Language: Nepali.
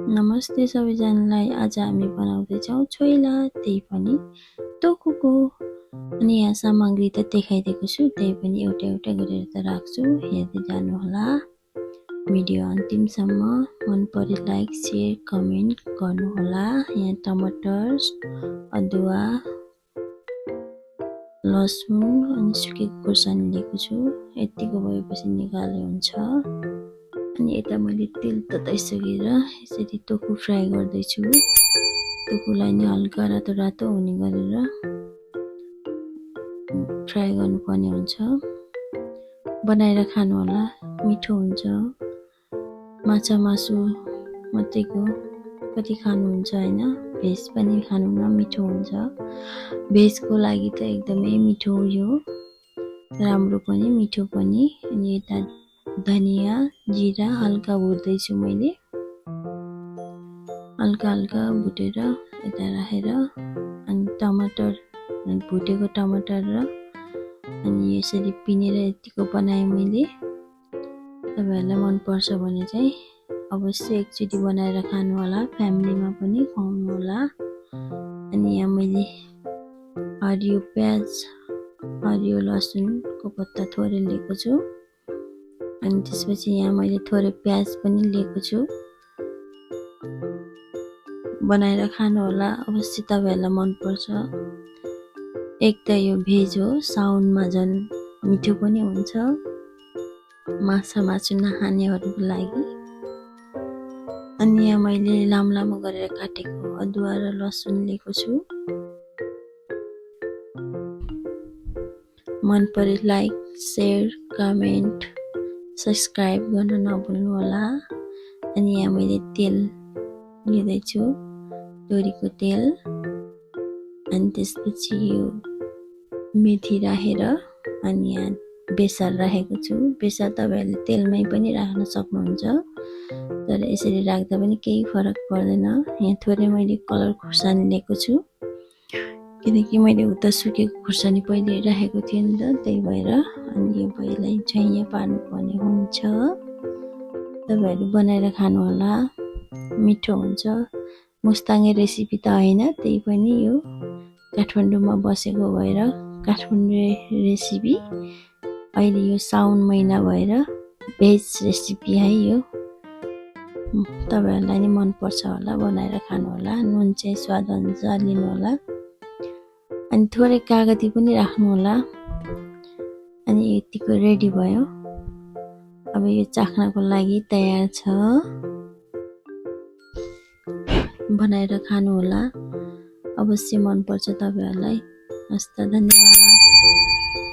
नमस्ते सबैजनालाई। आज हामी बनाउँदैछौँ छोइला, त्यही पनि टोफूको। अनि यहाँ सामग्री त देखाइदिएको छु, त्यही पनि एउटा एउटा गरेर त राख्छु, हेर्दै जानुहोला भिडियो अन्तिमसम्म। मन परे लाइक शेयर कमेन्ट गर्नुहोला। यहाँ टमाटर, अदुवा, लसुन अनि सुकेको खुर्सानी लिएको छु। यतिको भएपछि निकाले हुन्छ। अनि यता मैले तेल तताइसकेर यसरी टोफू फ्राई गर्दैछु। टोफूलाई नि हल्का रातो रातो हुने गरेर फ्राई गर्नुपर्ने हुन्छ। बनाएर खानु होला, मिठो हुन्छ। माछा मासु मात्रैको कति खानुहुन्छ हैन, भेज पनि खानु न मिठो हुन्छ। भेजको लागि त एकदमै मिठो हो यो, राम्रो पनि मिठो पनि। अनि यता धनिया जिरा हल्का भुट्दैछु मैले, हल्का हल्का भुटेर यता राखेर। अनि टमाटर, भुटेको टमाटर र अनि यसरी पिनेर यतिको बनाएँ मैले। तपाईहरुलाई मन पर्छ भने चाहिँ अवश्य एकचोटि बनाएर खानु होला, फ्यामिलीमा पनि खुवाउनु होला। अनि यहाँ मैले हरियो प्याज, हरियो लसुनको पत्ता थोरै लिएको छु। अनि त्यसपछि यहाँ मैले थोरै प्याज पनि लिएको छु। बनाएर खानु होला, अवश्य तपाईहरुलाई मन पर्छ। एक त यो भेज हो, साउनमा झन् मिठो पनि हुन्छ माछा मासु नखानेहरूको लागि। अनि यहाँ मैले लामो लामो गरेर काटेको अदुवा र लसुन लिएको छु। मन परे लाइक शेयर कमेन्ट सब्स्क्राइब गर्न नभुल्नु होला। अनि यहाँ मैले तेल लिँदैछु, तोरीको तेल। अनि त्यसपछि यो मेथी राखेर अनि यहाँ बेसार राखेको छु। बेसार तपाईहरुले तेलमै पनि राख्न सक्नुहुन्छ, तर यसरी राख्दा पनि केही फरक पर्दैन। यहाँ थोरै मैले कलर खुर्सानी लिएको छु, किनकि मैले उता सुकेको खुर्सानी पहिले राखेको थिएँ नि त, त्यही भएर। अनि यो पहिल्यै चाहिँ पार्नुपर्ने हुन्छ। तपाईहरु बनाएर खानु होला, मिठो हुन्छ। मुस्ताङे रेसिपी त हैन, त्यही पनि यो काठमाडौँमा बसेको भएर काठमाडौँ रेसिपी। अहिले यो साउन महिना भएर भेज रेसिपी है यो। तपाईहरुलाई नि मन पर्छ होला, बनाएर खानु होला। नुन चाहिँ स्वाद अनुसार लिनु होला। अनि थोरै कागती पनि राख्नु होला। अनि यतिको रेडी भयो। अब यो चाख्नको लागि तयार छ, बनाएर खानु होला, अवश्य मन पर्छ तपाईहरुलाई। हस्त धन्यवाद।